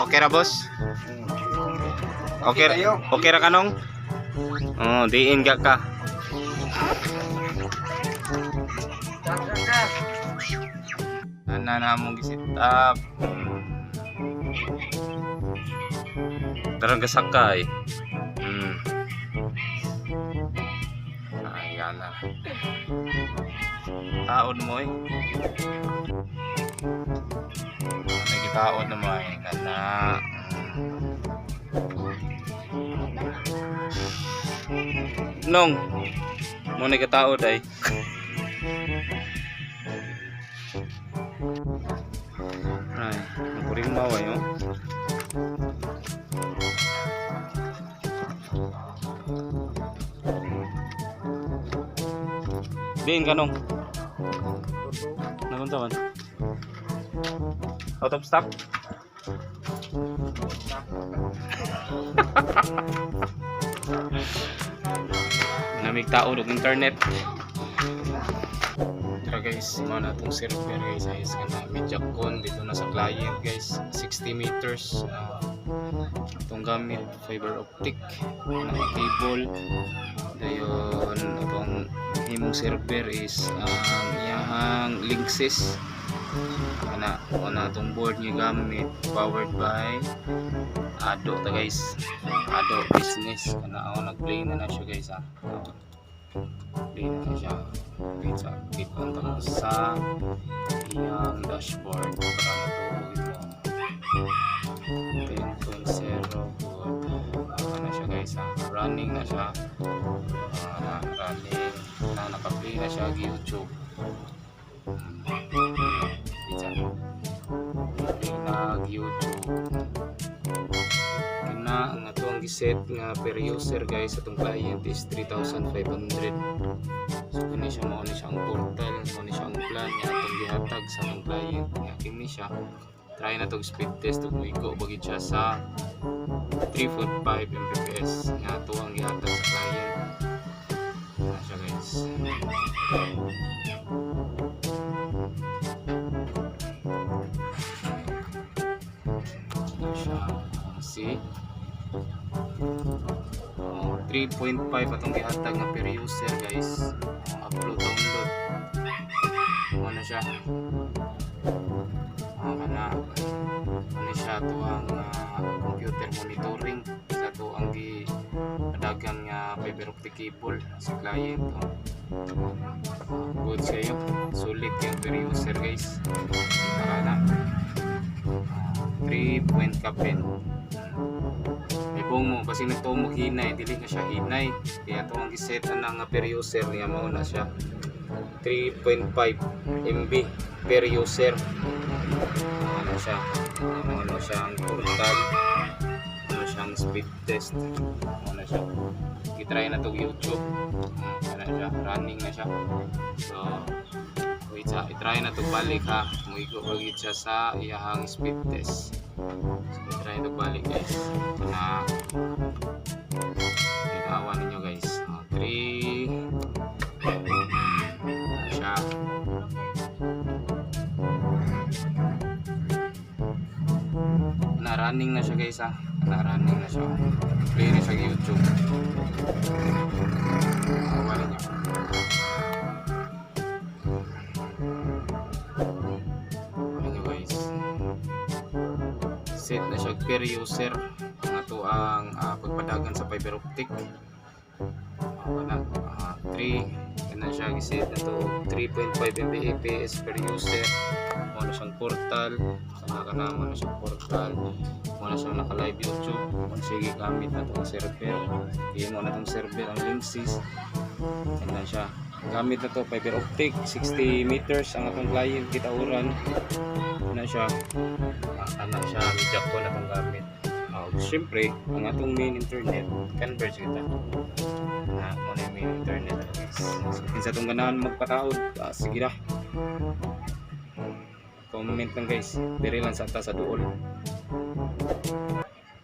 Okay ra, boss? Okay, kayo. Okay ra kanong? Oh, diin ka ka. Ana na mong gisit up. Tarang kasakay. Ayan na. Taon mo eh. Nagitaon na mo eh. Kana. Nong. Mo nagkataod ay. Ay, ang maway oh. Diin ka nong. Nagunta man. Out of stock? Namig tao og internet. Tara guys, mao na atong server, guys. Ayos ka na. Mediacon dito na sa client, guys. 60 meters. Itong gamit fiber optic na cable. Dayon atong himong server is ang iyahang Linksys. Ana, mao na atong board nga gamit, powered by Ado ta, guys. Ado business kana ako nag-play na na siya, guys, ah. Play na na siya. Wait sa click on ta mo sa iyang dashboard para matuo mo. 10.0, good. Ah, na siya, guys, ah. Running na siya. Ah, running na, naka-play na siya og YouTube. Wait sa play na og YouTube. Kana ang ato ang giset nga per user, guys, atong client is 3,500. So kini siya, mao ni siya ang portal, mao ni siya ang plan nga atong gihatag sa atong client nga kini siya. Try na tog speed test ug muigo ba gid siya sa 3.5 Mbps nga ato ang gihatag sa client na siya, guys. Na siya, see. Oh, 3.5 atong gihatag nga per user, guys. Oh, upload, download. Mo na siya. Oh, kana ano siya to ang computer monitoring sa to ang gi padagan nga fiber optic cable sa client. Oh. Good kayo. Sulit yung per user, guys. Tara na. 3 point kapin. May mo kasi nagtuo mo hinay, dili na siya hinay. Kaya to ang giset na nga per user niya mao na siya. 3.5 MB per user. Ano siya? Ano siya ang portal? Ano siya ang speed test? Ano siya? Gitry na to YouTube. Ano siya? Running na siya. So, wait sa, itry na to balik ha. Muigo ulit siya sa iyahang speed test. So, itry na to balik, guys. Na Itawa ninyo, guys. Oh, 3 na siya. Na running na siya, guys, ha. Na running na siya. Play na siya sa YouTube. Awa ninyo. Awa ninyo, guys. Set na siya per user ang ato ang pagpadagan sa fiber optic. Wala. 3 na siya giset na to 3.5 Mbps per user. Mo na siyang portal kana kana mo na siyang portal, mo na siyang naka live YouTube, mo na siya gigamit na itong server. Kaya mo na itong server ang Linksys na siya gamit na to fiber optic 60 meters ang atong client kitauran na siya. Ana siya, media ko na itong gamit. Syempre ang atong main internet converge kita na mo na yung main internet, guys. So kinsa itong ganahan magpataod, sige ra, comment lang, guys. Diri lang sa ta sa duol.